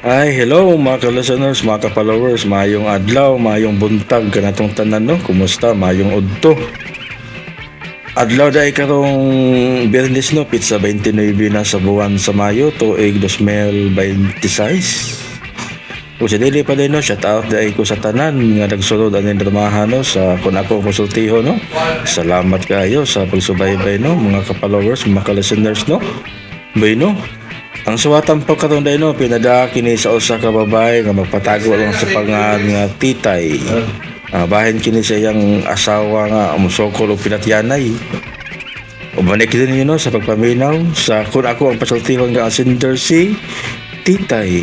Ay, hello mga ka-listeners, mga ka-followers, maayong adlaw, maayong buntag kanatong tanan, no? Kumusta? Maayong udto. Adlaw dai karong Biyernes, no, pitsa 29 na sa buwan sa Mayo, tuig 2026. O sa dili pa din, no, shout out dai ko sa tanan nga nagsulod aning dramahan, no, sa kung ako konsultiho, no. Salamat kayo sa pagsubaybay, no, mga ka-followers, mga ka-listeners, no. Bueno, ang suwatan pa karon dai, no, pinada kini sa usa ka babae nga magpatago lang sa pangalan nga Titay. Ah, bahin kini sa iyang asawa nga musokol og pinatyanay. O balik din ninyo, no, sa pagpaminaw sa kung ako ang pasultihon nga ang sender si Titay.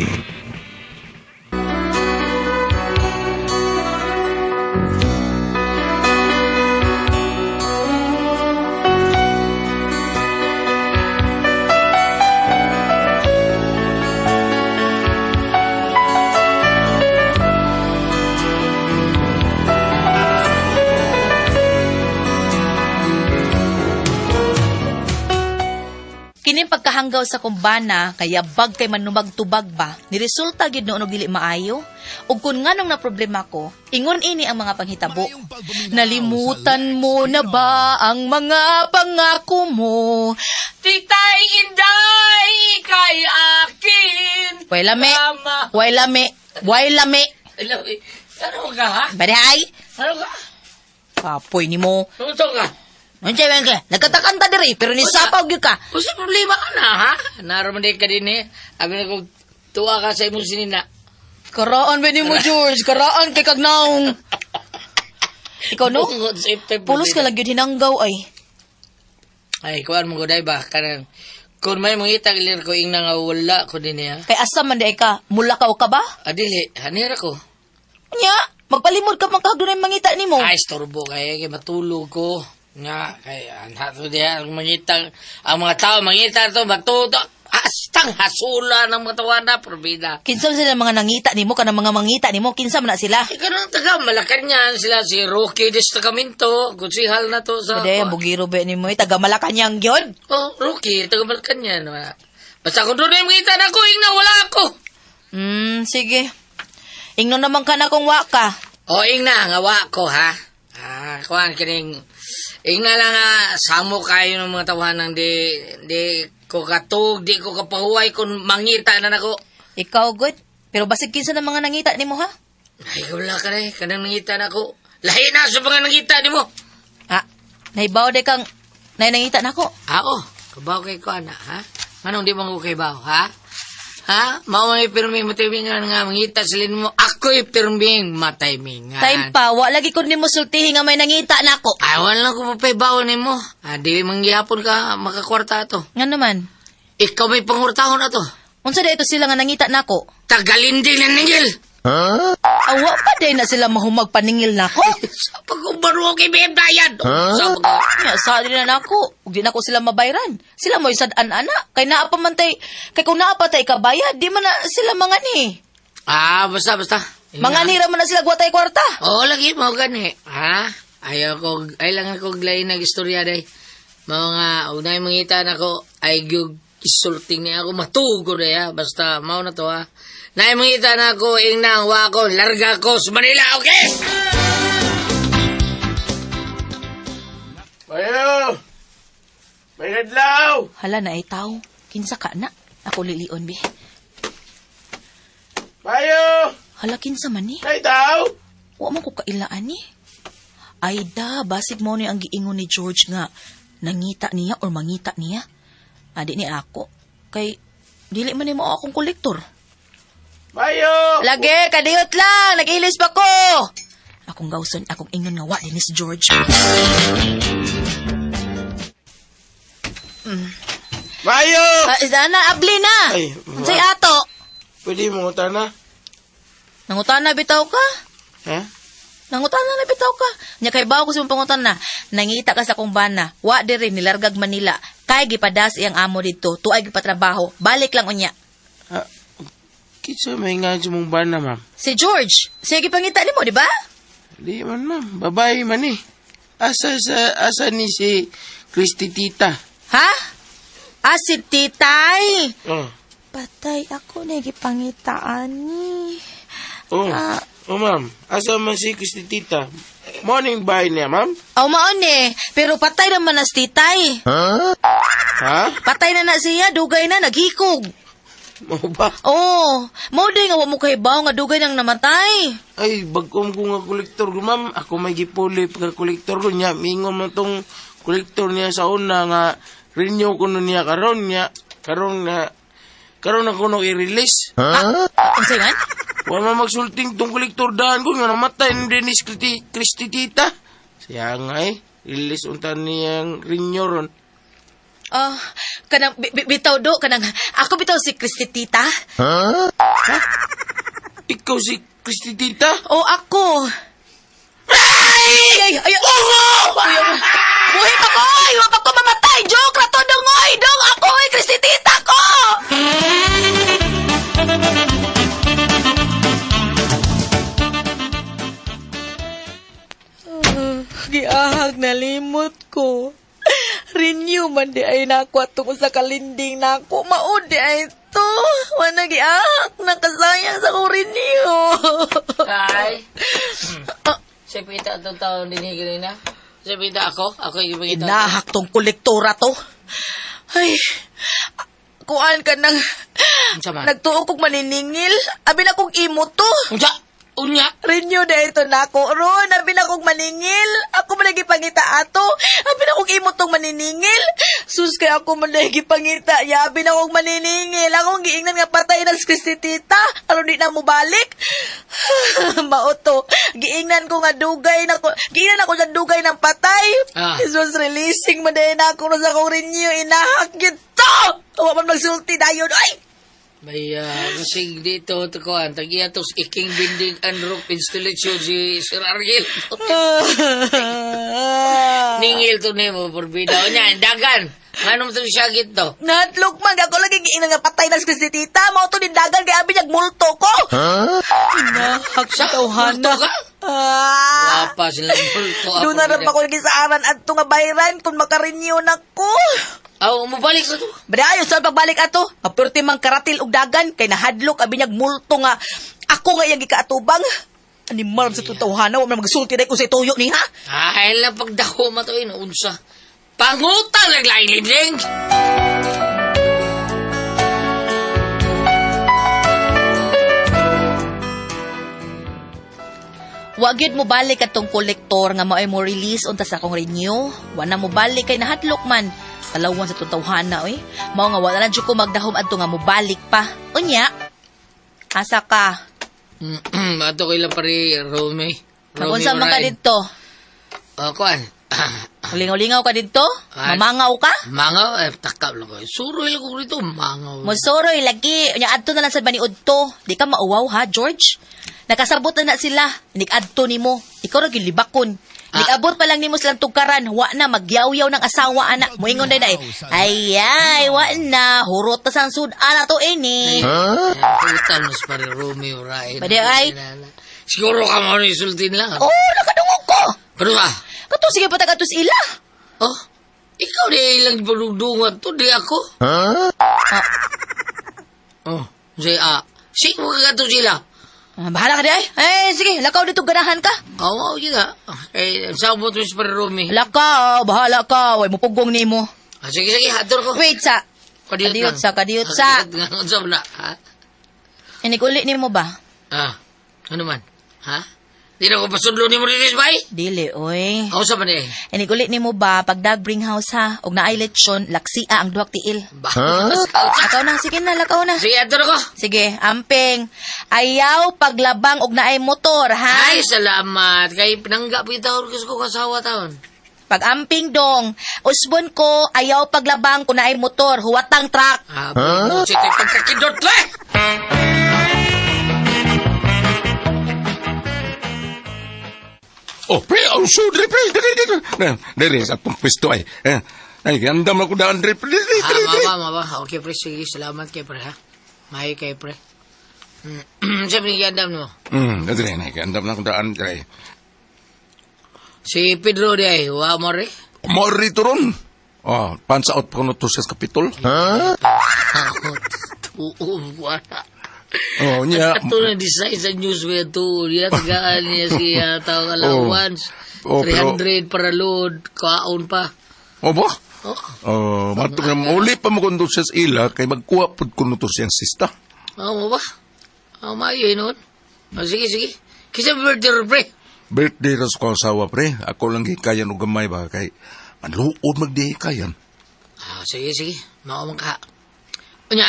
Kining pagkahanggaw sa kumbana, kaya bag kay manumag-tubag ba, niresulta gid noon og dili maayo. Ug kun nganong na problema ko, ingon ini ang mga panghitabo. Nalimutan mo na ba ang mga pangako mo? Titay Inday, kay akin. Way lami, Tama. way lami, way lami. Ano ka, ha? Barihay, Ano ka? kapoy nimo. Ano ka? Unsa man ka? Nagkatakanta diri pero ni sapaw gyud ka. Kung sa problema ka na, ha? Naroon ka din eh. Abi na kung tuwa ka sa imong sinina. Karaan ba nimo, George? Karaan kay kagnaong. Ikaw, no? Bungod sa iptay Pulos ka lang gyud hinanggaw ay. Ay, kuan mo ko, ba? Kanang, kung may mangita ilir ko, ing nga wala ko din niya. Kay asa man di ka? Mulakaw ka ba? Adili, hanira ko. Nya, magpalimod ka man kahag dunay mangita nimo. Ay, istorbo kay kay matulog ko. Nga, kay anha to diha, ang mangita, ang mga tao mangita to, matuto, hastang hasula ng mga tawana, probida. Kinsa man sila mga nangita nimo kanang mga mangita nimo, kinsa man na sila? Ay, kanang taga, Malacanang sila, si Rocky Destacamento, kutsihal na to sa... Pwede, bugiro ba nimo eh, taga Malacañang gyud. Oh, Rocky, taga Malacanang. Wala. Basta kung doon ay mangita na ako, ing na, wala ako. Sige. Ingnon naman ka na kung wa ka. O, ing na, nga wa ko, ha? Ah, kuan, kining... Ing na lang, ha, samo kayo ng mga tawanan, di ko katug, di ko kapahuway kung mangita na nako. Ikaw good. Pero basig kinsa na mga nangita nimo, ha? Ay, wala ka na eh, kanang nangita na ako. Lahi na sa mga nangita nimo. Ah, nahibaw de kang nay nangita nako. Ah, oh, kabaw kay ko, ana, ha? Anong di mo ko kay baw, ha? Ha? Mao may pirming mataymingan nga mangita sila mo. Ako'y pirming mataymingan. Time pa, wa lagi ko nimo sultihi nga may nangita nako. Ay, wala lang ko papaybaw nimo. Ah, di manggihapon ka makakwarta ato. Nga naman. Ikaw may pangurtahon ato. Unsa da ito sila nga nangita nako? Tagalinding na ningil. Awa pa day na sila mahumag paningil nako. Sa pagkumbaro kay BM Dayan. Sa pag... Nya, sa di na nako. Ug di nako sila mabayran. Sila mo'y sad-an ana. Kay naa pa man tay, kay kung naa pa tay kabayad, di man na sila mangani. Ah, basta, basta. Mangani ra man na sila gwatay kwarta. Oo, lagi mo gani. Ha? Ayaw ko, ay lang ako glay nag istorya day. Mga nga, unay mangita nako ay gyud isulting niya ako matugo day ha. Basta mao na to ha. Nay mangita na ako ing nang wa ko larga ko sa Manila, okay? Mayo! May adlaw! Hala na ay tao. Kinsa ka na? Ako lilion bi. Mayo! Hala kinsa man ni? Ay, tao! Wa man ko kailaan ni. Ay da, basig mo ni ang giingon ni George nga nangita niya or mangita niya. Adi ni ako. Kay dili man nimo akong kolektor. Mayo! Lagi, kadiyot lang. Nag-ilis pa ko. Akong gawson, akong ingon nga wa din ni si George. Mayo! Ah, na, abli na. Ay, Unsay ato? Pwede mo na? Nangutana bitaw ka? Ha? Nangutana na bitaw ka. Nya kay bawo ko sa imong pangutana. Nangita ka sa akong bana. Wa diri nilargag Manila. Kay gipadas iyang amo didto. Tuay gipatrabaho. Balik lang unya. Ha? Kinsa may nga sa mong bana, ma'am? Si George, siya gipangita nimo, di ba? Di man, ma'am. Babae man eh. Asa ni si Christy Tita? Ha? Ah, si Titay. Oh. Patay ako na gipangitaan ni. Oh, Ah. oh ma'am. Asa man si Christy Tita? Morning bahay niya, ma'am? Aw maon eh, pero patay naman na si titay. Ha? Patay na na siya, dugay na, naghikog. Mao ba? Oh, mao day nga wa mo kahibaw nga dugay nang namatay. Ay, bagom ko nga kolektor ko, ma'am. Ako may gipuli pagka kolektor ko niya. Mingon man tong kolektor niya sa una nga renew ko nun niya karon niya. Karon na karon ako no i-release. Ah, unsay man? Wa man magsulting tong kolektor daan ko nga namatay ni Dennis Christy, Christy Tita. Siya nga eh. Release unta niyang renew ron. Oh, kanang bitaw do kanang ako bitaw si Christy Tita. Ikaw si Christy Tita? O ako. Ay, ay, ay, ay, buhi pa ko! Ay, wa pa ko mamatay! Joke na to, dong, oy! Dong, ako, oy! Christy Tita ko! Giahag nalimot ko. Renew man di ay nako atong usa ka linding nako. Mao di ay to. Wala giahag nakasayang sa akong renew. Kay. Sa pita itong taon din ganina. Sa pita ako, ako yung ipakita. Inahak tong kolektora to. Ay, kuan ka nang Unsa man? nagtuo kog maniningil. Abi na kog imo to. Unsa? Unya? Renew na ito nako ron. Abi na kog maningil. Ako man lagi pangita ato. Abi na kog imo tong maniningil. Sus kay ako man lagi pangita. Ya abi na kog maniningil. Akong giingnan nga patay na si Christy Tita. Aron di na mo balik. Mao to. Giingnan ko nga dugay na ko. Giingnan ako nga dugay ng patay. Ah. This was releasing man din ako sa akong renew. Inahak yun to. Wa man magsulti dayon. Ay! May masig dito to kuan tag-iya to sa iking binding and roof installation si Sir Ariel. Ningil to nimo porbida. Unya, dagan. Ngano mo to siya to? Natlog man, ako lagi giingnan nga patay na si Christy Tita. Mao to nindagan kay abi nagmulto ko. Inahak Sa multo ka? Ah. Wapa sila multo. Doon na rin ako lagi sa aran at nga bayran kung makarenew na ko. Aw, mabalik sa to. Bada ayo sa pagbalik ato. Mapurti mang karatil og dagan kay nahadlok abi niyag multo nga ako nga iyang gikaatubang. Animal sa tutawhana, wa man magsulti dai kung sa tuyo ni ha. Ay, lang pagdako ma to unsa. Pangutang naglaing libling. Wa gyud mo balik atong kolektor nga maoy mo release unta sa akong renew. Wa na mo balik kay nahadlok man. Talawan sa tutawhana oy. Mao nga wa na lang jud ko magdahom adto nga mobalik pa. Unya, asa ka? Ato kay lang pare Romy. Romy Nagunsa man ka Morain. didto? Oh, kuan. Lingaw-lingaw ka didto? Ay. Mamangaw ka? Mangaw, eh, takap lang ko. Suroy lang ko dito, mangaw. Mosoroy lagi. Unya adto na lang sa baniud to. Di ka mauwaw ha, George? Nakasabot na na sila. Nik-adto nimo. Ikaw ra gyud libakon. Nikabot pa lang nimo silang tugkaran. Wa na magyawyaw ng asawa ana. Moingon day day. Ay ay, wa na hurot na sang sud-an ato ini. Putan mas pare Romeo Rain. Pwede, ay. Siguro ka mo ni sultin lang. Oh, nakadungog ko. Pero ah, Kato sige patag atos ila. oh, ikaw di ilang palugdungan to, di ako. Ah, Oh, say ah, sige mo ka to sila. ah, bahala ka di ay. Ay, sige, lakaw dito ganahan ka. Oo, oh, yun nga. Eh, sabot mo si pare Romeo. Lakaw, bahala ka. Way mupugong nimo. Ah, sige, sige, hador ko. Wait sa. Kadiyot Kadiyot lang. sa, kadiyot sa. Kadiyot nga, unsa man na, ha? Inikuli nimo ba? Ah, ano man? Ha? Di na ko pasudlo ni mo dito, bay? Dili, oy. Ako sa man eh. Inikuli nimo ba pag dag bring house ha og naay lechon laksia ang duhak tiil. Ba? Lakaw na, sige na, lakaw na. Sige, ador ko. Sige, amping. Ayaw paglabang og naay motor ha. Ay, salamat. Kay pinangga po yung taon ko sa kasawa taon. Pag amping dong, usbon ko ayaw paglabang kung naay motor, huwatang truck. Ah, huh? Sige, pagkakidot eh! Oh, pre, oh, so, dre, pre, dre, dre, dre. Dre, sa atong pwesto ay. Eh, ay, ganda man ko daan, dre, pre, dre, Ah, dre, dre. maba, maba. Okay, pre. Sige, salamat kay pre, ha? Mahi kay pre. Siyempre, gandam mo. Dre, ay, ganda man ko daan, dre. Si Pedro di ay, wa mo re. Mori to ron. Oh, pansa out pa ko to sa kapitol. Huh? Oo, wala. Oh, niya. Ato na design sa news ko ito. Niya, tagaan niya siya tawag allowance. Oh, pero- 300 para load, kaon pa. O ba? Oh, Oh, matong nga mauli pa mo kundo siya sa ila kay magkuha pud kuno to siyang sista. oh mo ba? Oh, maayo yun noon. Oh, sige, sige. Kisa birthday ron, pre. Birthday ra sa kong asawa pre. Ako lang gikayan og gamay ba kay manluod magdihikayan. Ah, sige, sige. Mao man ka. Unya,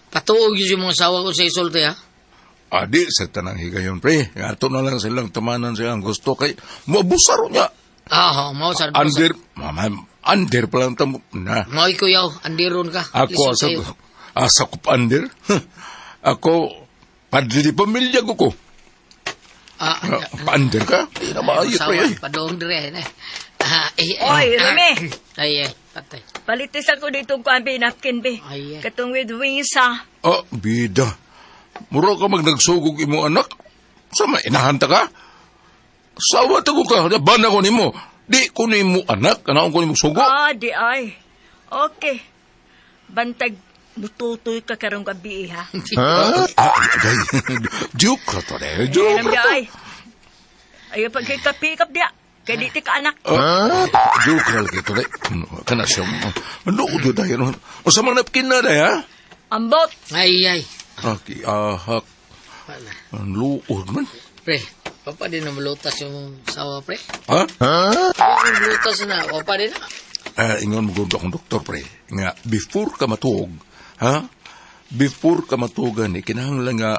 patuog yun yung mga asawa ko sa isulti, ha? Adi sa tanang higayon pre. Ato na lang silang tamanan silang gusto kay moabusaro niya. Ah, oh, mao sa Under mama under pa lang tamo na. Mao ikuyaw, andiron ka. Ako Lisod asa kayo. asa ko pa under. Ako padre di pamilya ko ko. Ah, Ah, Pa-under ka? Di na maayo pre. asawa, Ay. Padong dire, eh. Ah, eh, eh, Oy, ah, Remy. Ay, eh, patay. Palitis ako dito ko ang napkin be. Ay, eh. Katong with wings ha. Ah, bida. Mura ka magnagsugog imo anak. Sama, inahanta ka? Sawa tago ka, laban ako nimo. Di ko nimo anak, anaon ko nimo sugo. Ah, di ay. Okay. Bantag mututoy ka karong gabi eh, ha. Ah, ah, agay. Joke ra to eh. Joke Alam ra di to. ay. Ayaw pag pikap diya. Kay di ti ka anak. Ah, joke ra lagi to eh. Kana siya. Ano do dayon? O sa mga napkin na day ha? Ambot. Ay, ay. Aki ahak. Wala. Ang luod man. Pre, papa din na malutas yung sawa, pre. Ha? Papa din malutas na, papa din na. Ah, ingon mo gud akong doktor pre nga before ka matuog, ha? Before ka matuogan eh, kinahanglan nga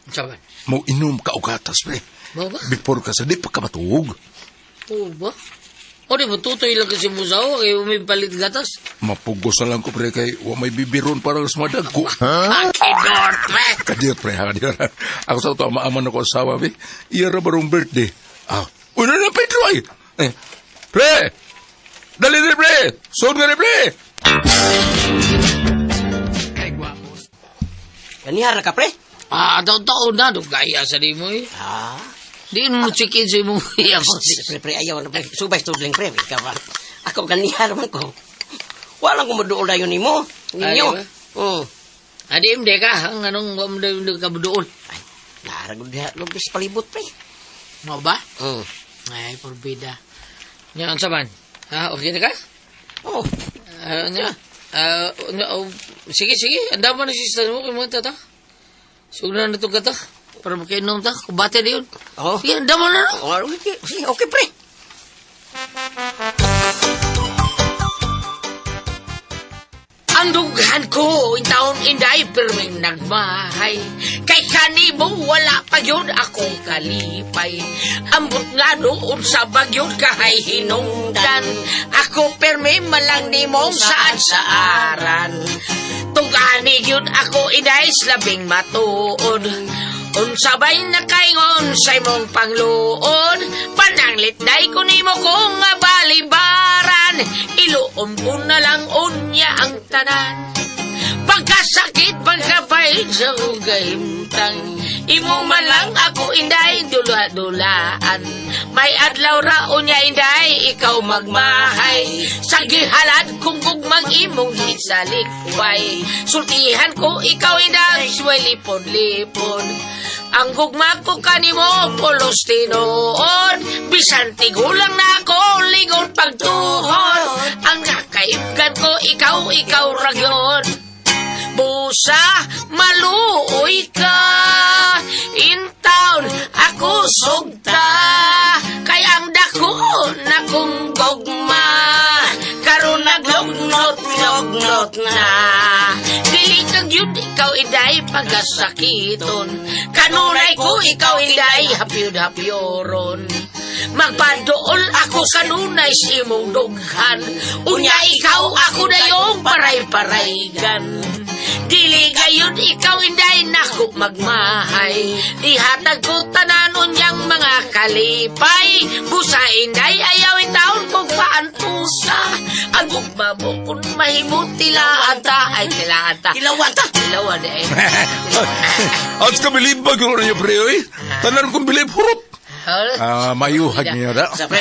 Saban. mo inom ka og gatas pre. Mao ba? Before ka sa di pa ka matuog. Oo ba? O di ba tutoy lang kasi mo sawa kay umipalit gatas? Mapugos na lang ko pre kay wa may bibiron para sa madag ko. Akidor, pre! Kadir pre, ha, kadir. Ako sa to maaman ako asawa be. Iya ra barong birthday. Ah, una na Pedro ay. Eh, pre. Dali dali pre. Suod nga ni pre. Ganihara ka, pre? Ah, taon-taon na, dugaya sa di mo eh. Ah. Di mo chicken sa imong iya ko. Pre, pre, ayaw na, pre. Subay, tudling, pre. Ikaw ba? Ako, ganihara man ko. Walang kumuduol na yun nimo. Ninyo. Ayaw, eh? Hmm. Adi imde ka, ang anong wamday ka budool. Ay, naragod na lubis palibot, pre. Mo ba? Hmm. Ay, porbida. Nya, unsa man? Ha, okay na ka? Oh, Ah, nya. Ah, nya, oh, sige, sige. Anda mo na sister mo, kay mga tata. Sugna na to ka ta. Para makainom ta. Kubate na yun. Oh. Sige, anda mo na no. Oh, okay, sige, okay, pre. Ang dughan ko, in taon inday, pirming nagmahay. Kay kanimo, wala pa yun akong kalipay. Ambot nga noon sa bagyon, kahay hinungdan. Ako pirmi malang nimong saan saaran. Tugani yun ako inday, labing matuod. Unsabay nakaingon sa imong pangluod, pananglit day ko nimo kung nga balibaran. Iluom ko na lang unya ang tanan. Pagkasakit, pagkapahid sa ugahimtang, imo man lang ako inday, dula-dulaan. May adlaw ra unya inday, ikaw magmahay. Sa gihalad kong gugmang imong isalikway. Sultihan ko ikaw inday, suway lipon-lipon. Ang gugma ko kanimo, pulos tinuod. Bisan tigulang na ako, lingon pagtuhod. Ang nakaibgan ko, ikaw, ikaw ragyon. Busa, maluoy ka. In town, ako sugta. Kay ang dako na kong gugma. Karon naglugnot, lugnot na. Dili kag yun, ikaw inday pagkasakiton. Kanunay ko, ikaw inday, hapyod-hapyoron. Magpadool ako kanunay sa imong dughan. Unya ikaw, ako na yung paray-paraygan. Dili gayon ikaw inday nako magmahay. Ihatag ko tanan unyang mga kalipay. Busa inday ayaw itaon kong paantusa. Ang gugma mo kung mahimo tilaan ta. Ay tilaan ta. Tilawan ta. Tilawan eh. At ka bilib ba guro niyo pre oy? Tanan kong bilib hurot. Ah, mayuhag niyo da. Sa, pre.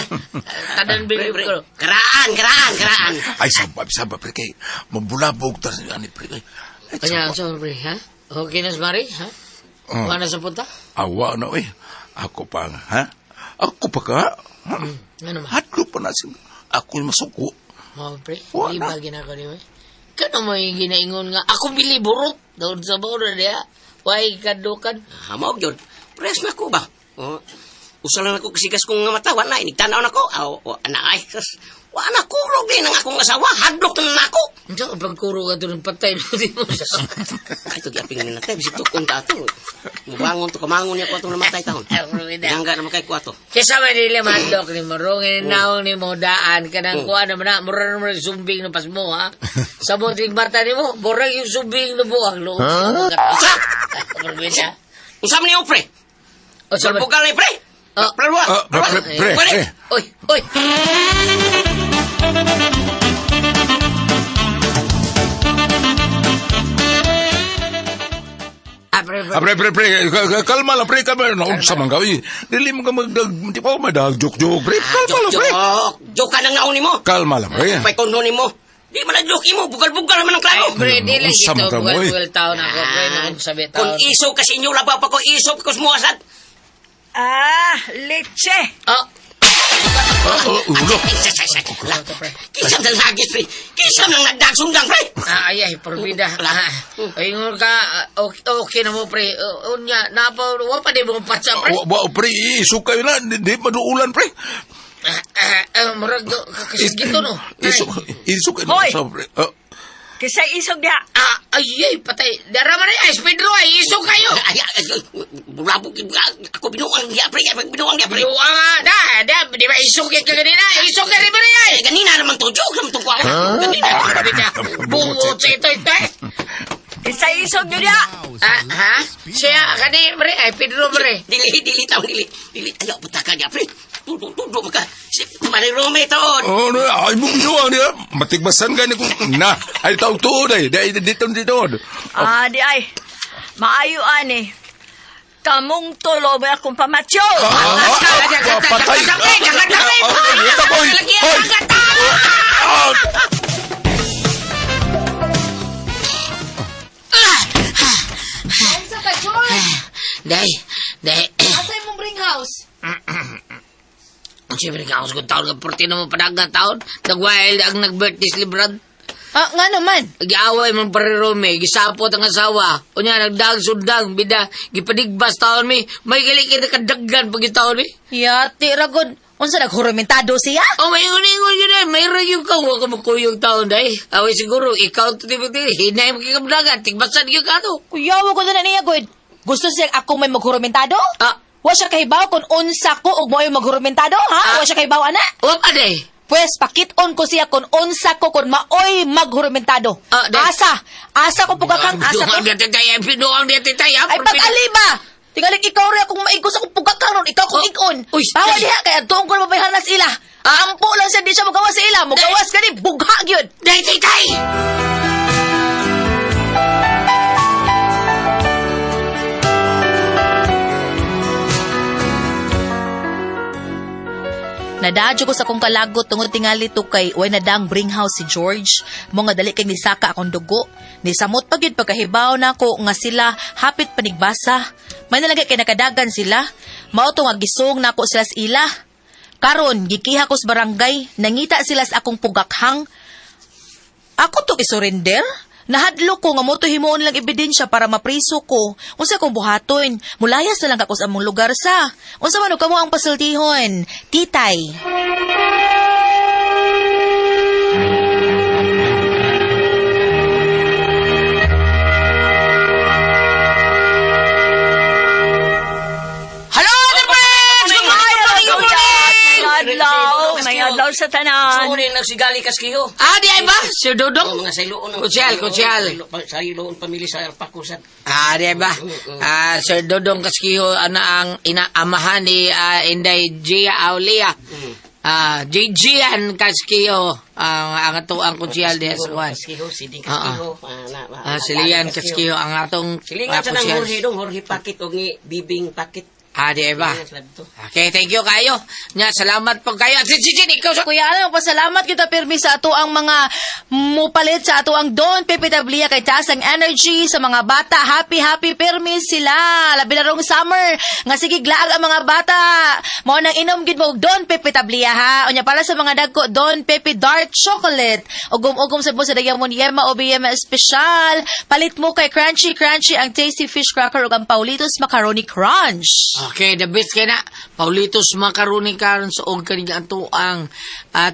Tanan Pre, bilib pre. ko. Karaan, karaan, karaan. Ay sabab sabab pre kay mabulabog ta sa ani pre. Kanya, so, pre, ha? Okay na si Mari, ha? Oh. Wala na sa punta? Awa na, eh. Ako pa, ha? Ako pa ka? Ha? Ano man? Hadlo pa na si... Ako yung masuko. Mao, pre. Wala. Di ba ginako ni mo? Kano mo yung ginaingon nga, ako bili burot. Doon sa border niya. Why kadukan? Ah, mao gyud. Press na ko ba? Oh. Usa lang ako kasigas kong nga mata, wala inigtanaw na ko. Aw, wa na ay. Sus, wa na kurog din ang akong asawa, hadlok na nako. Unsa ka pagkuro ka doon patay mo di mo. Ay, ito giaping na natin. Bisik tukon ta ato. Mubangon to, kamangon niya ko atong namatay taon. Ay, Florida. Nangga naman kay ko ato. Kesa man dili madlok ni mo, rongin naong ni mo daan kanang kuha naman na, mura naman ang sumbing na pasmo ha. Sa buting barta ni mo, mura yung sumbing na buang loob. Huh? Florida. Unsa man niyo, pre? O sa Bugal ni pre. Oh. Pre, wa. Ah, pre, pre, pre, pre. Oy, oy. Ah, pre, pre. Ah, pre, pre, pre, kalma lang, pre, kalma lang. Naunsa man ka, eh. Dili mo ka magdag, di pa ako madag, joke-joke, pre. Kalma lang, pre. Joke, joke ka nang naon nimo. Kalma lang, pre. Pay kono nimo. Di man na joke imo, bugal-bugal man ang klaro. Ay, pre, di lang Unsa ito. man ka mo, eh. Bugal-bugal taon ako, pre. Noon sabi Kung taon. isog kasi inyo labaw pa ko, isog ko sumuasad. Ah, leche. Oh, Ah, oh, ulo. Kisam na nagis, pre. Kisam nang nagdagsundang, pre. ah, ay, ay, porbida. Ah, ingon ka, ah, okay, okay na mo, pre. Unya, napa, wa pa di mo patsa, pre. Wa, wa, pre, isog kayo na. Di, di maduulan, pre. Ah, ah, ah, murag, kasigito, no? Isog, isog kayo na, Hoy! sa, pre. Ah, Kisa isog diha. Ah, ay, ay, patay. Dara man ay, Pedro, ay, isog kayo. Ay, ay, ay, bulabog, ako binuang diya, pre. Binuang diya, pre. Binuang nga, da, da, di ba isog ka kanina? Isog ka rin ba rin, ay? Eh, ganina naman to, joke naman to, kuha. Ganina. Porbida, bungot sa ito, ito, eh. Kisa isog nyo diha. Ah, ha? Siya, kani, pre, ay, Pedro, pre. Dili, dili, taon, dili. Dili, ayaw, puta ka diya, pre. Tudo, tudo, maka. Si, Mare Rome, taon. Oh, no, ay mo binuang niya. Matigbasan ka ni kung na. Ay tao tuod ay. Di dito dito. Ah, di ay. Maayo ani. Kamong tulo mo akong pamatyo. Ah, ah, patay. Ah, ah, ah, hoy, hoy. Ah, Unsa ka, George? Day, day. Asa imong ring house? Siyempre ka ako sa taon ka, porti na mo padagang taon. Nag-wild ang nag-birthday celebrant. Ah, nga naman. Giaway man pare Rome, gisapot ang asawa. Unya nagdag sundang bida, gipanigbas taon mi. May gali kita kadaggan pag taon mi. Yati ragod. Unsa naghurumentado siya? Oh, may ingon yun eh. May rayong ka, huwag ka magkuyog taon day. Away siguro, ikaw to di ba di, hinay mo kikabdagan, tigbasan yun ka to. Kuyawa ko na niya, good. Gusto siya akong may maghurumentado? Ah. Wa siya kahibaw kung unsa ko og mo'y maghurumentado, ha? Ah. Wa siya kahibaw ana? Huwag pa day. Pwes, pakit-on ko siya kung unsa ko kung maoy maghurumentado. Ah, dahil- Asa? Asa ko pugakang asa ko? Binuang niya titay, binuang niya titay. Ay, pag-aliba! Tingalik ikaw rin akong maigo sa kong pugakang ron. Ikaw kong Oh. ikon. Uy, Bawal ay. diha, kaya doon ko na mabayhanas ila. Ah. Ampo lang siya, di siya magawas sa ila. Mugawas ka ni, bugha gyud. Day, titay! Nadadyo ko sa akong kalagot tungod tingali to kay way nadang bring house si George. Mo nga dali kay nisaka akong dugo. Nisamot pa gyud pagkahibaw nako nga sila hapit panigbasa. May nalagay kay nakadagan sila. Mao to nga gisong nako sila sa ila. Karon gikiha ko sa barangay, nangita sila sa akong pugakhang. Ako to isurrender? Nahadlo ko nga mo to himuon lang ebidensya para mapriso ko. Unsa kong buhaton? Mulayas na lang ako sa among lugar sa. Unsa man og kamo ang pasultihon? Titay. Hello, the friends! Good morning, good morning! May adlaw, may adlaw sa tanan. Sorry, nagsigali kaskiyo. Ah, di ay ba? Sir Dodong? Oh, mga sayloon. Kutsal, kutsal. Sayloon pamilya sa Arpakusan. Ah, di ba? Ah, Sir Dodong Kaskiho, ano ang inaamahan ni Inday Gia Aulia. Ah, Gian Kaskiho, ang ato ang kutsal diha sa kwan. Kaskiho, Siding Kaskiho. Ah, si Lian Kaskiho ang atong Silingan sa nang kutsal. Jorge dong, Jorge Pakit o ni Bibing Pakit. Ah, di ba? Okay, thank you kayo. Nya, salamat po kayo. At si Jin, ikaw sa... Kuya Alan, pasalamat kita pirmi sa ato ang mga mupalit sa ato ang Don Pepe Tablia kay taas ang energy sa mga bata. Happy, happy pirmi sila. Labi na rong summer. Nga sige, glaag ang mga bata. Mao nang inom gid mo og Don Pepe Tablia ha. Unya para sa mga dagko, Don Pepe Dark Chocolate. Ugom-ugom sa busa Diamond Yema o Yema Special. Palit mo kay Crunchy Crunchy ang Tasty Fish Cracker ug ang Paulitos Macaroni Crunch. Okay, the best kay na. Paulitos macaroni karon sa og kaning ato ang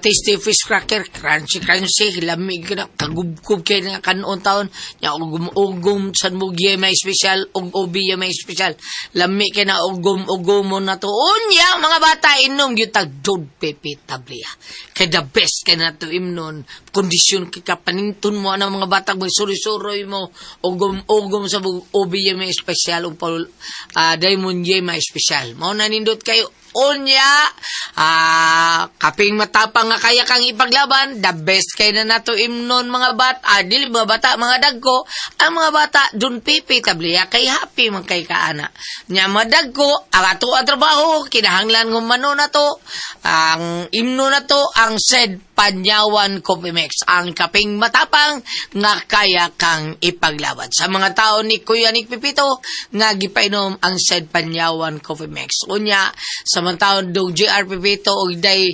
tasty fish cracker, crunchy crunchy, lamig ka na, kagubkob kay na kanon taon. Nya ugom ugom san mo may special og obi may special. Lami kay na ugom ugom mo na to. Unya mga bata inom gyud tag Don Pepe Tablia. Kay the best kay na to imnon. Kondisyon kay kapanington mo ang mga bata mo suri-suroy mo ugom ugom sa bug obi may special ug Paul Diamond Yema special. Mao na nindot kayo. Unya, kaping matapang nga kaya kang ipaglaban, the best kay na nato imnon mga bata, dili mga bata, mga dagko, ang mga bata, dun pipi tabliya, kay happy man kay kaana. Nya madagko, ang ato ang trabaho, kinahanglan ng mano na to, ang imno na to, ang said Panyawan Coffee Mix, ang kaping matapang nga kaya kang ipaglaban. Sa mga tao ni Kuya Nick Pipito, nga gipainom ang said Panyawan Coffee Mix. Unya, sa mga tao dog JR Pipito o Inday,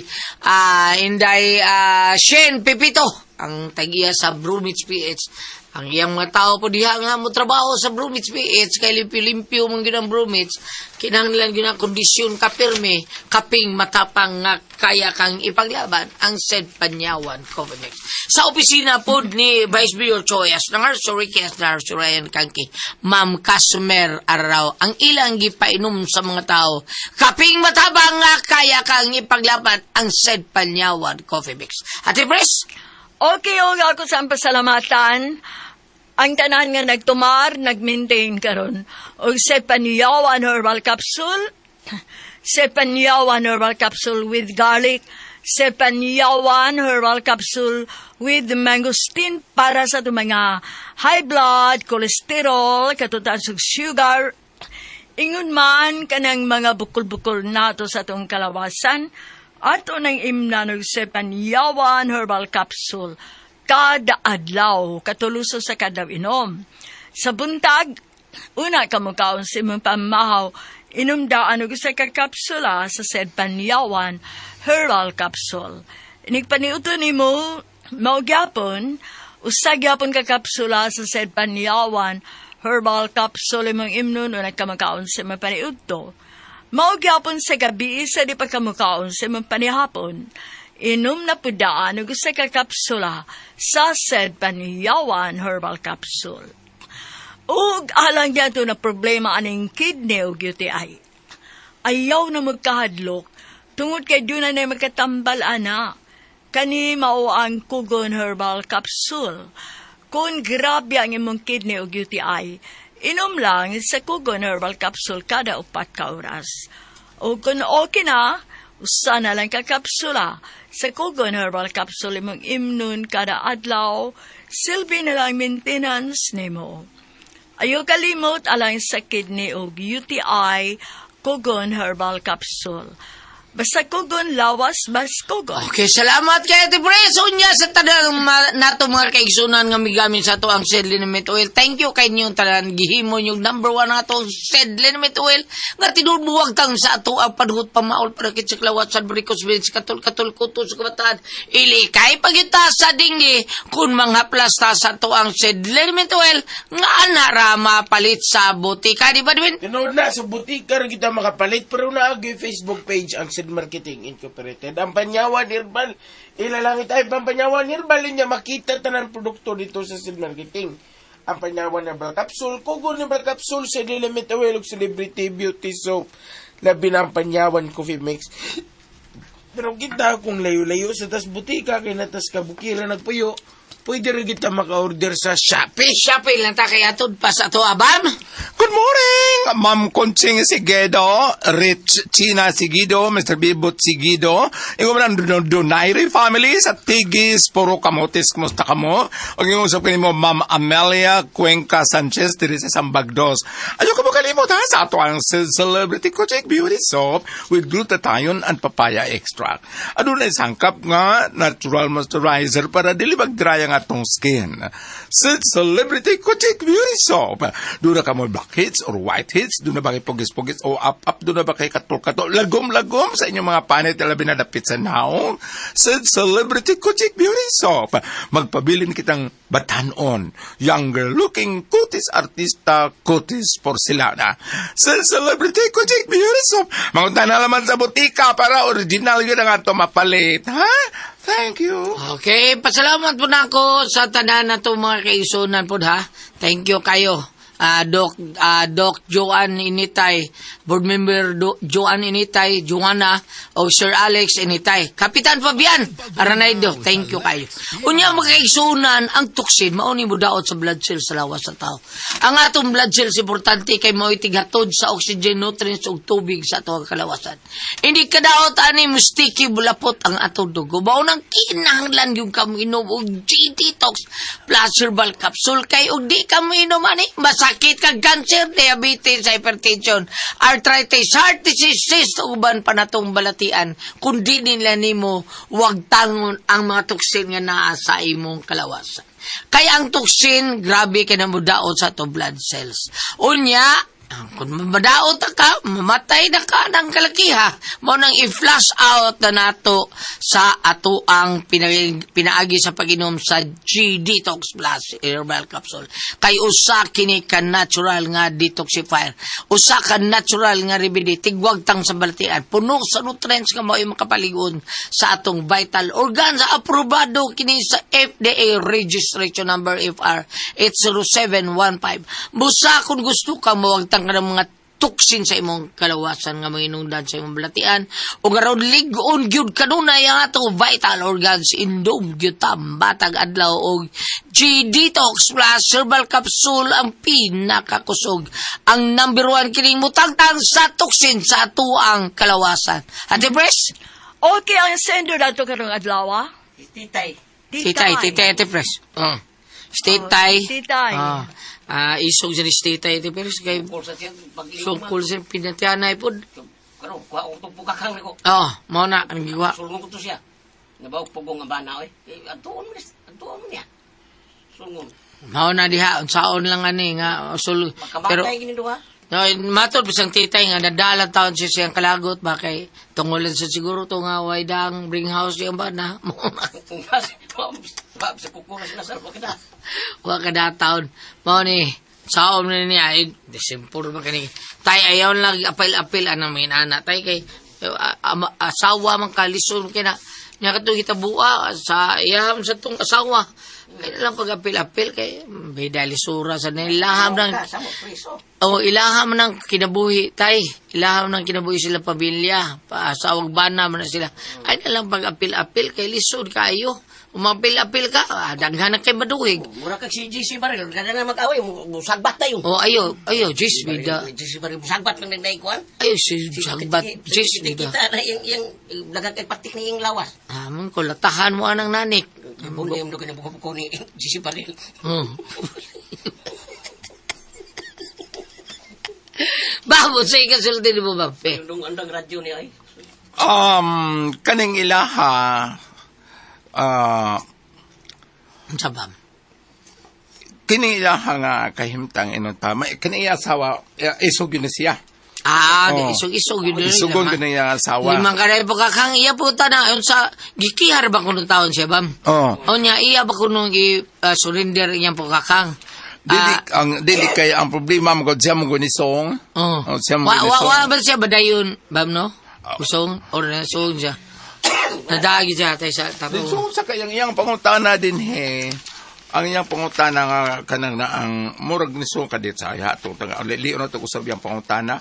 Inday Shane Pipito, ang tagiya sa Brumich PH. Ang iyang mga tao po diha nga mo trabaho sa Brumich PH kay limpyo-limpyo man gyud ang Brumich, kinahanglan gyud ang kondisyon kapirme, kaping matapang nga kaya kang ipaglaban ang said Panyawan Coffee Mix. Sa opisina po ni Vice Mayor Choyas ng Arso Riquez na Arso Ryan Kangki, Ma'am Customer Araw, ang ilang gipainom sa mga tao, kaping matapang nga kaya kang ipaglaban ang said Panyawan Coffee Mix. Ate Pres, Okay, og ako sa ang pasalamatan. Ang tanan nga nagtumar, nag-maintain karon. Og sa Panyawan Herbal Capsule, sa Panyawan Herbal Capsule with garlic, sa Panyawan Herbal Capsule with mangosteen para sa itong mga high blood, cholesterol, katutan sa sugar, ingon man kanang mga bukol-bukol nato sa atong kalawasan, ato nang imna og sa Panyawan Herbal Capsule kada adlaw katuluso sa kada inom. Sa buntag, una ka mukaon sa imong pamahaw, inom daan og usa ka kapsula sa said Panyawan Herbal Capsule. Inigpaniuto nimo, mao gyapon, usa gyapon ka kapsula sa said Panyawan Herbal Capsule imong imnon una ka makaon sa imong paniudto. Mao gyapon sa gabi sa di pa kamukaon sa imong panihapon. Inom na pudaan og usa ka kapsula sa said Panyawan Herbal Capsule. Ug alang yato na problema aning kidney ug UTI. Ayaw na magkahadlok tungod kay duna na magkatambal ana. Kani mao ang Kugon Herbal Capsule. Kung grabe ang imong kidney ug UTI, inom lang sa Kugon Herbal Capsule kada 4 ka oras. O kung okay na, usa na lang ka kapsula sa Kugon Herbal Capsule imong imnon kada adlaw, silbi na lang maintenance nimo. Ayaw kalimot alang sa kidney ug UTI, Kugon Herbal Capsule. Basta kugon lawas, bas kugon. Okay, salamat kay Ate Pres. Unya sa tanang nato mga kaigsunan nga migamit sa ato ang Said Liniment Oil. Thank you kay inyong tanan gihimo yung number one nga ato Said Liniment Oil nga tinubuwag tang sa ato ang panuhot pamaol para kit sa klawat sa Bricos Village katol katol kuto sa kabataan. Ili kay pagita sa dinggi kung mga plasta sa ato ang Said Liniment Oil nga ana ra mapalit sa botika, di ba Dwin? Tinuod na, sa butika rin kita makapalit, pero naagay Facebook page ang Sid Marketing Incorporated. Ang Panyawan Herbal, ilalangit ay Panyawan Herbal, niya makita tanan produkto dito sa Sid Marketing. Ang Panyawan Herbal Capsule, Kugon Herbal Capsule, sa Element Oil, ug Celebrity Beauty Soap, labi na ang Panyawan Coffee Mix. Pero kita kung layo-layo sa tas butika, kay natas kabukira nagpuyo, Pwede rin kita maka-order sa Shopee. Shopee lang ta kay atod pa sa ato abam. Good morning, Ma'am Conching Sigedo, Rich China Sigido, Mr. Bibot Sigido, Ingo man ang Donaire family sa Tigis, Puro Camotes, kumusta ka mo? O yung usap kanimo, Ma'am Amelia Cuenca Sanchez, diri sa Sambagdos. Ayaw ka mo kalimot ha, sa ato ang Celebrity Kojek Beauty Soap with glutathione and papaya extract. Adunay sangkap nga natural moisturizer para dili mag-dry ang atong skin. Sa Celebrity Kojek Beauty Soap. Doon na ka mo blackheads or whiteheads, doon na ba kay pugis-pugis o up-up, doon na ba kay katol-katol, lagom-lagom sa inyong mga panit, labi na dapit sa naong. Sa Celebrity Kojek Beauty Soap. Magpabilin kitang batanon, younger looking, kutis artista, kutis porcelana. Sa Celebrity Kojek Beauty Soap. Mangunta na laman sa butika para original yun ang ato mapalit. Ha? Thank you. Okay, pasalamat po na ako sa tanan na to mga kaisunan po ha. Thank you kayo. Doc Joan Initay, board member Joan Initay, Joanna, o Sir Alex Initay. Kapitan Fabian Aranaydo, thank you kayo. Unya mga kaigsunan, ang toxin mao ni modaot sa blood cells sa lawas sa tao. Ang atong blood cells importante kay mao tighatod sa oxygen, nutrients ug tubig sa atong kalawasan. Hindi ka daot ani mo sticky bulapot ang atong dugo. Mao nang kinahanglan yung kamo inom og G-Detox Plus Herbal Capsule kay og di ka mo inom ani masakit kag cancer, diabetes, hypertension, arthritis, heart disease, cyst, uban pa natong balatian. Kung di nila nimo wagtangon ang mga toxin nga naa sa imong kalawasan. Kaya ang toxin, grabe kay na modaot sa ato blood cells. Unya, kung madaot na ka, mamatay na ka ng kalakiha. Mao nang i-flush out na nato sa ato ang pinaagi sa pag-inom sa G-Detox Plus Herbal Capsule. Kay usa kini ka natural nga detoxifier. Usa ka natural nga remedy, tigwagtang sa balatian. Puno sa nutrients nga mao'y makapaligon sa atong vital organs. Aprobado kini sa FDA registration number FR 80715. Busa kung gusto ka mawagtang ka ng mga toxin sa imong kalawasan nga manginungdan sa imong balatian o aron lig-on gyud kanunay ang ato vital organs, indom gyud ta matag adlaw og G-Detox Plus Herbal Capsule, ang pinakakusog, ang number one kining mutangtang sa toxin sa atoang kalawasan. Ate Pres. Okay, ang sender nato karong adlaw, ah? Titay. Titay, titay, Ate Pres. Oh. Titay. Oh, titay. Ah, ah, isog dyan si titay, Ate Pres, kay Sungkol sa siya pag-inom. sungkol sa pinatianay pod. Karon kuha ko itong pugakang nako. Oh, mao na ang giwa. Sulngon ko to siya. Nabawag pugong ang bana oy. Eh, atuon mo atuon mo niya. Sulngon. Mao na diha unsaon lang ani nga sul pero Makamatay gini duha. No, matod bisang titay nga nadala taon siya siyang kalagot ba kay tungulan sa siguro to nga way dang bring house yung ba na. Mao na. Mas, sa kukuras na sa kada. Wa kada taon. Mao ni saom na niya ay December ba kani. Tay, ayaw lang apil-apil anang mga ana tay kay asawa man kalisod kay na nya katong hitabua sa iyaham sa tong asawa. Kaya lang pag-apil-apil kay bida lisura sa nilaham ng Sa mo preso. Oh, ilaham ng kinabuhi, tay. Ilaham ng kinabuhi sila pamilya. Paasawag bana man na sila. Ay na lang pag-apil-apil kay lisod kayo. Umapil-apil ka, daghan na kay maduhig. Mura kag si GC Baril, kada na mag-away, musagbat tayo. Oh, ayo, ayo, Jis, bida. GC Baril, musagbat lang nang kuan. Ayo, si sagbat, Jis, bida. Kita na yung yung daghang kay patik na yung lawas. Amon ko, latahan mo anang nanik. Bundi mo kini buko ni GC Baril. Babo, sa ikasulti ni mo, Bape. Yung andang radyo niya ay. Kaning ilaha, Ang sabam. Kining ilaha nga kahimtang inon tama, kining iya asawa, isog yun na siya. Ah, Oh. isog-isog yun. Isugon yun na iya asawa. Limang kanay po kakang iya po ta na sa gikihar ba kuno taon siya bam? Oh. O niya iya ba kuno gi surrender iyang po kakang? Dili ang dili kay ang problema mo gud siya mo gunisong. Oh. Oh, siya mo Wa wa gunisong. wa ba siya badayon bam no? Kusong or na song siya. Nadagi siya tay sa tapo. Disong sa kayang iyang pangutana din he. Ang iyang pangutana nga kanang na ang murag nisong kadit sa aya to tanga lion na to usab iyang pangutana.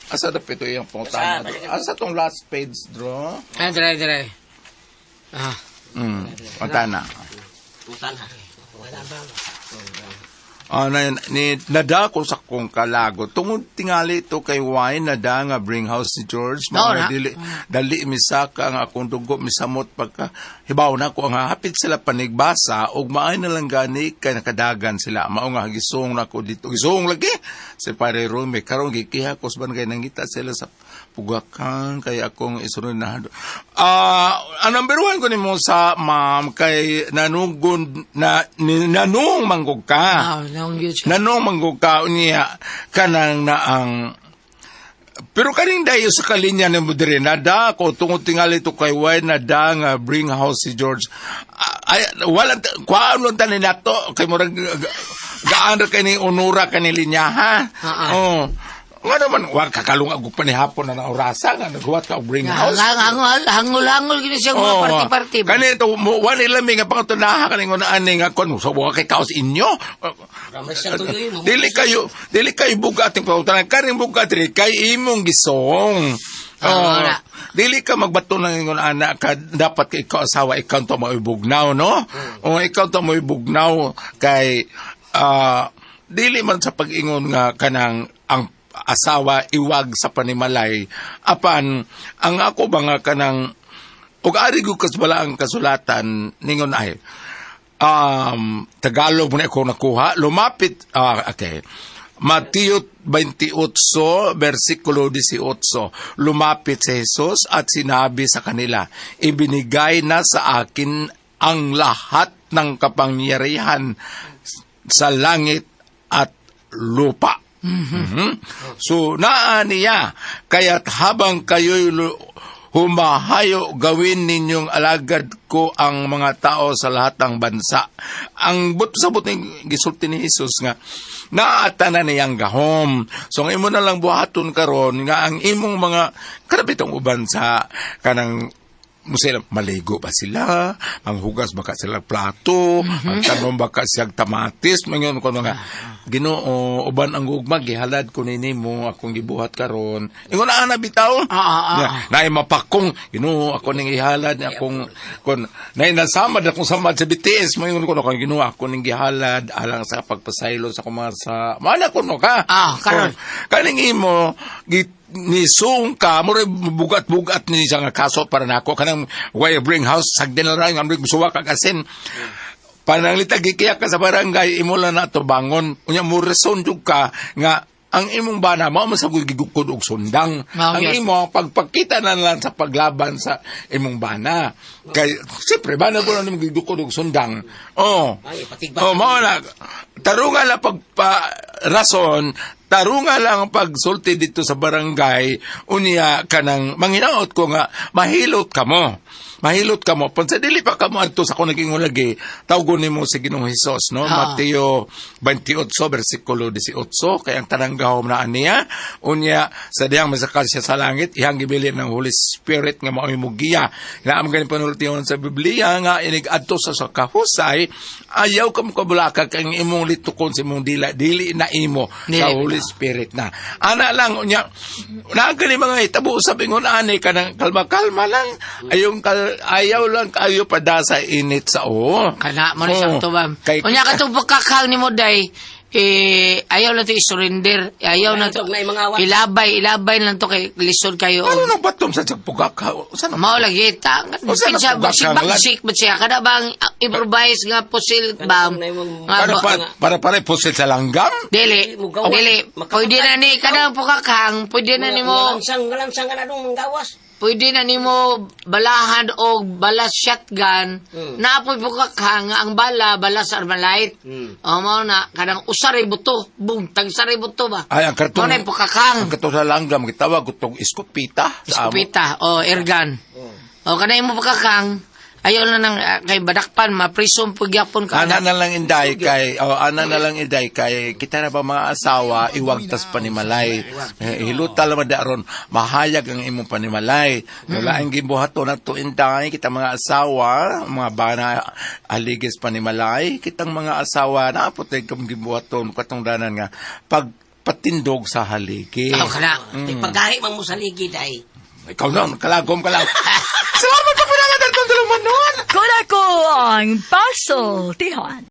Asa dapit ito iyang pangutana? Asa tong last page draw? Ah, dre dre. Ah. Pangutana. Tutan ha. Wala ba? Na, ni, nada ko sa kong kalago. Tungod tingali ito kay Wine, nada nga bring house ni George. Oo Mga na. dili, dali misaka ang akong dugo, misamot pagka hibaw na ko ang hapit sila panigbasa ug maay na lang gani kay nakadagan sila. Mao nga gisong na ko dito. Gisong lagi si Pare Rome. Karon gikiha ko sa barangay, nangita sila sa pugakan kay akong isunod na ang number one ko nimo sa ma'am kay nanugon na nanung manggog ka. Ah, naong yun siya. Nanong manggog ka niya kanang na ang pero kaning dayo sa kalinya ni mo diri nada ko tungod tingali to kay way nada nga bring house si George. Ay wala kuhaan lang tanin nato kay murag gaan ra kay ni onora kani linya ha. Ah, ah. Oh. Nga naman, wa kakalungag og panihapon na orasa nga naghuwat ka og bring house. Hangol, hangol, hangol, gini siya mga party-party. Kani to mo wa nila mi nga pangutunaha kani ngon ani nga kon so wa kay kaos inyo. Ramay siya tuloy mo. Dili kayo bugat ang pangutana kaning bugat diri kay imong gisong. Ah, Oh, wala. dili ka magbato ng ingon anak ka dapat kay ikaw asawa ikaw to moibugnaw no. O ikaw to moibugnaw kay dili man sa pag-ingon nga kanang ang asawa iwag sa panimalay apan ang ako ba nga kanang ug ari gyud kas bala ang kasulatan ningon ay Tagalog mo na ako nakuha lumapit okay Mateo 28 versikulo 18. Lumapit si Jesus at sinabi sa kanila, ibinigay na sa akin ang lahat ng kapangyarihan sa langit at lupa. Mhm. So, naa niya, kaya't habang kayo'y humahayo, gawin ninyong alagad ko ang mga tao sa lahat ng bansa. Ang but sa but ni gisulti ni Jesus nga naata na niyang gahom. So ang imo na lang buhaton karon nga ang imong mga karabitong uban sa kanang mo sila, maligo ba sila, manghugas ba ka sila plato, magtanom ba ka siyag tamatis, mangon ko mga Ginoo, uban ang gugma gihalad ko nini mo akong gibuhat karon. Ingon na ana bitaw. Ah. Naay mapakong Ginoo ako ning ihalad ni akong kon naay nasamad akong samad sa BTS mangon ko akong Ginoo ako ning gihalad alang sa pagpasaylo sa akong mga sa mana ko no ka. Ah, karon. Oh, kaning imo nisung ka mo bugat-bugat ni siya nga kaso para nako kanang way bring house sagden na lang ang suwa ka kasin pananglita gikiyak ka sa barangay imo lang na bangon unya mo reson jud ka nga ang imong bana mao man sa gigukod og sundang. Mao Ang gyud. imo pagpakita na lang sa paglaban sa imong bana kay siyempre bana ko na nimong gigukod og sundang. Oh. Ay, patigbak. Oh, mao na tarunga lang pagpa rason, tarunga lang ang pagsulti dito sa barangay unya kanang manghinaot ko nga mahilot ka mo. Mahilot ka mo. Pansa dili pa ka mo adto sa akong naging lagi, tawgon nimo si Ginoong Hesus, no? Mateo 28 versikulo 18 kay ang tanang gahom na aniya unya sa diyang masakal siya sa langit iyang gibilin ng Holy Spirit nga mao'y mugiya. Naam gani panultihon sa Biblia nga inig adto sa kahusay ayaw ka mokabulaka kang imong litukon sa imong dila dili na imo Dili. sa Holy Spirit na. Ana lang unya naa gani mga hitabo sa ingon ani kanang kalma-kalma lang ayong ayaw lang kayo pada sa init sa o. Kana mo na siya Oo. to ba. Kay- Unya katong pagkakang ni mo day eh ayaw lang to i-surrender. Ayaw na to. Tug na yung mga awat. Ilabay, ilabay lang to kay lisod kayo. Ano nang batom sa pugaka? Saan ang Mao lagi ta. O, saan Siya ang pugakang lan? bagsik ba siya kada bang improvise nga pusil ba? Nga Para ba- para pusil sa langgam? Dili, Mugawa. dili. Pwede na ni kada pugakang, pwede na nimo Ngalansang, ngalansang ka na dong manggawas. pwede na nimo balahan og bala shotgun. Naapoy pugakang nga ang bala bala sa Armalite. O mao na kanang usaray buto, boom, tagsaray buto ba. Ay, ang karton. Mao na yung pugakang. Ang karton sa langgam, gitawag ko tong iskopita. Sa amo. Iskopita o airgun. O kanay mo pagkakang ayaw na nang kay badakpan maprison pud gyapon ka. Ana na lang inday kay oh, ana na lang inday kay kita na ba mga asawa iwagtas panimalay. Eh, hiluta lang man ron mahayag ang imong panimalay. Wala ang gibuhaton nato inday kita mga asawa, mga bana aligis panimalay, kitang mga asawa na tay kang gibuhaton katungdanan nga pagpatindog sa haligi. Oh, kana. Paggahi man mo sa ligid ay. Ikaw na, kalagom ka lang. Salamat po. Atong tulumanon. Kuna ko ang pasultihan.